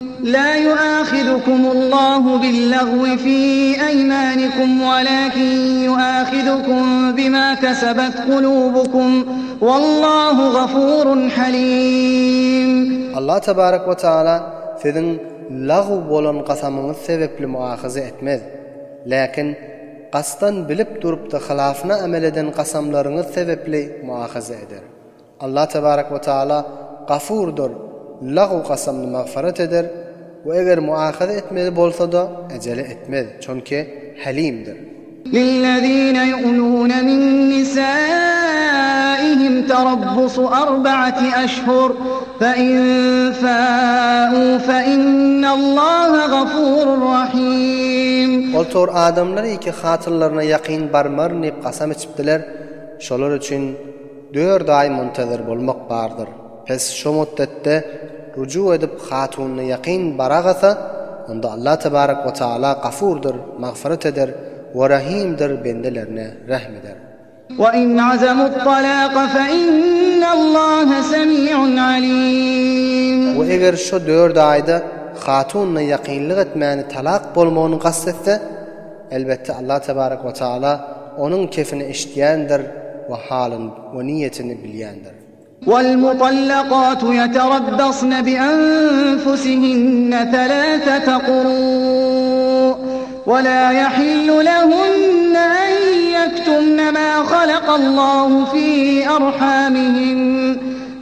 La yuahizukumullahu billagwi fi eýmanikum walakin yuahizukum bima kesebat kulubukum wallahu gafurun halim. Allah tebarek we taala siziň lagw bolan gasamyňyz sebepli muahaza etmez. Läkin gasdan bilip durupda hylafyna amel eden gasamlaryňyz sebepli muahaza eder. Allah tebarek we taala Gafurdyr, lagw kasamyny magfyrat eder we eger muahaza etmeli bolsa-da ejele etmez, çonki Halimdir. Lillezine yu'lune min nisaihim terabbusu arba'ati eşhur fe in fa'u fe innallaha gafurur rahim. Ol tor adamlar iki hatynlaryna ýakyn barmaryn diýip kasam içipdiler, şolar üçin Dört aý muntazyr bolmak bardyr. Pes şo mutdetde ruju edip hatunyna ýakyn baragasa, onda Allah tebarek we taala Gafurdyr, magfyrat eder, we Rahimdir, bendelerine rehm eder. We in azamut-talaka fe innallaha semi'un alim. We eger şo dört aýda hatunyna ýakynlyk etmäni talak bolmagyny kast etse, Elbetde Allah tebarek we taala onuň kefini eşitýändir we halyny we niýetini bilýändir. Wal-mutallakatu ýeterabbasne bi-enfusihinne selâsete qurû we lâ yahillu lehunne en yektumne mâ halakallahu fî erhâmihin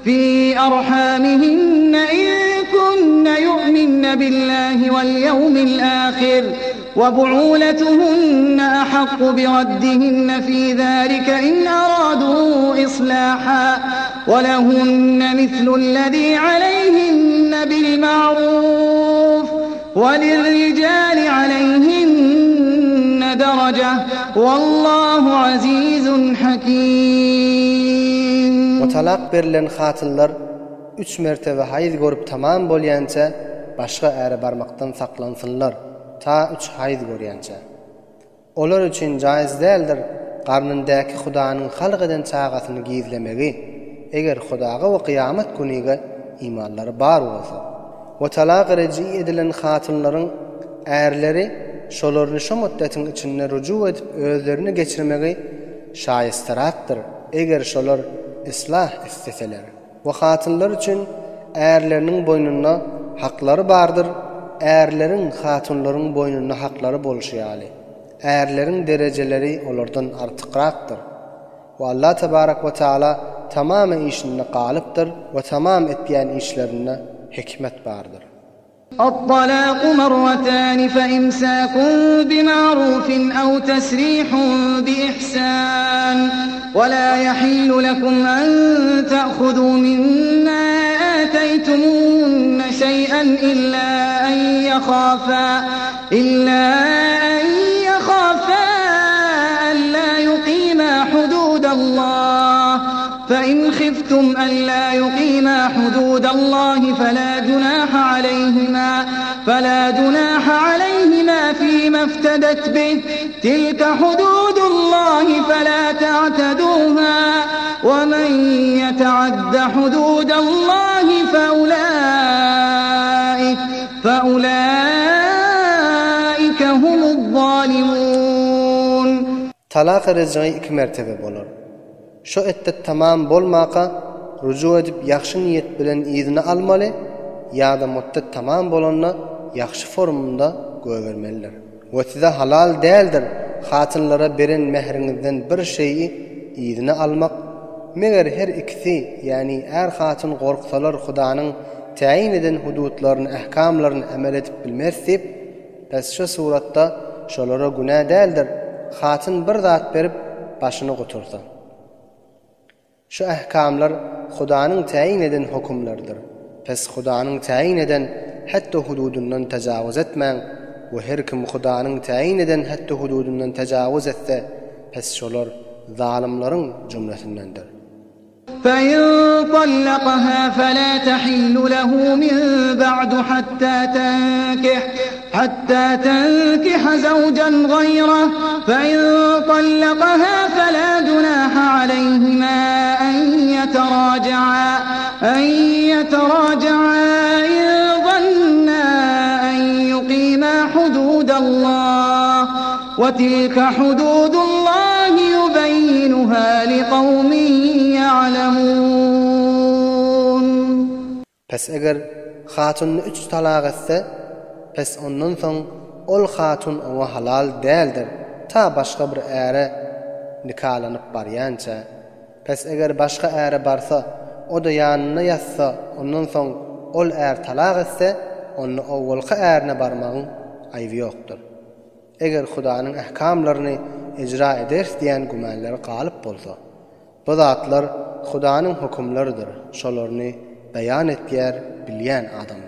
fî erhâmihinne in kunne yu'minne billâhi wel-yevmil âhir. وبعولتهن أحق بردهن في ذلك إن أرادوا إصلاحا ولهن مثل الذي عليهن بالمعروف وللرجال عليهن درجة والله عزيز حكيم. We talak berilen hatynlar üç mertebe haýz görüp tamam bolýança başga äre barmakdan saklansynlar. Ta üç haýz görýänçä. Olar üçin jaýyz däldir garnyndäki Hudanyň halk eden çagasyny gizlemegi, eger Hudaga we kyýamat günige imanlary bar bolsa. We talak rej'i edilen hatynlaryň ärleri şolaryny şo mutdetiň içinde ruju edip özlerine geçirmegi şaýystarakdyr, eger şolar islah isleseler. We hatynlar üçin ärleriniň boýnunda haklary bardyr, ärleriň hatynlaryň boýnunda haklary bolşy ýaly, ärleriň derejeleri olardan artykrakdyr. We Allah tebarek we teala tamamy işinde galypdyr we tamam etýän işlerinde hikmet bardyr. At-talâku marratâni fe-imsâkun bi-ma'rûfin ew tesrîhun bi-ihsân ve lâ yahillu lekum en te'huzû mimmâ âteytumûhunne şey'en illâ en yehâfâ illâ en yehâfâ ellâ yuqîmâ hudûdallâh fe-in khiftum ellâ yuqîmâ hudûdallâhi felâ junâhe aleyhimâ felâ junâhe aleyhimâ fîmâ iftedet bih tilke hudûdullâhi felâ te'tedûhâ ve men yeteadde hudûdallâhi feulâik feulâike humuz-zâlimûn. Talak rej'i iki mertebe bolar. Şo etdet tamam bolmaka ruju edip ýagşy niýet bilen yzyna almaly ýa-da mutdet tamam bolanda ýagşy formunda goýbermelidir. We size halal däldir hatynlara beren mähriňizden bir şeýi yzyna almak, meger her ikisi, ýäni är-hatyn gorksalar Hudanyň täýin eden hudutlaryny ähkamlaryny emel edip bilmeris diýip, Pes şu suratda şolara günä däldir, hatyn bir zat berip, başyny gutursa. Şu ähkamlar Hudanyň täýin eden hokumlarydyr. Pes Hudanyň täýin eden hetdi-hududyndan tejawuz etmäň we her kim Hudanyň täýin eden hetdi-hududyndan tejawuz etse, pes şolar zalymlaryň jümlesindendir. فَإِن طَلَّقَهَا فَلَا تَحِلُّ لَهُ مِن بَعْدُ حَتَّى تَنكِحَ حَتَّى تَنكِحَ زَوْجًا غَيْرَهُ فَإِن طَلَّقَهَا فَلَا جُنَاحَ عَلَيْهِمَا أَن يَتَرَاجَعَا أَن يَتَرَاجَعَا إِن ظَنَّا. Wetilke hududullahi ýubeýýinuha liqawmin ýa'lemun. Pes eger hatunyny üç talak etse, pes ondan soň ol hatun oňa halal däldir, ta başga bir äre nikalanyp barýança. Pes eger başga äre barsa, o-da ýanynda ýatsa, ondan soň ol är talak etse, onda owalky ärine barmagyň aýby ýokdur. Eger Hudanyň ähkamlaryny ejra ederis diýen gümänleri galyp bolsa. Bu zatlar Hudanyň hökümleridir, şolaryny beýan etýär bilýän adamlara.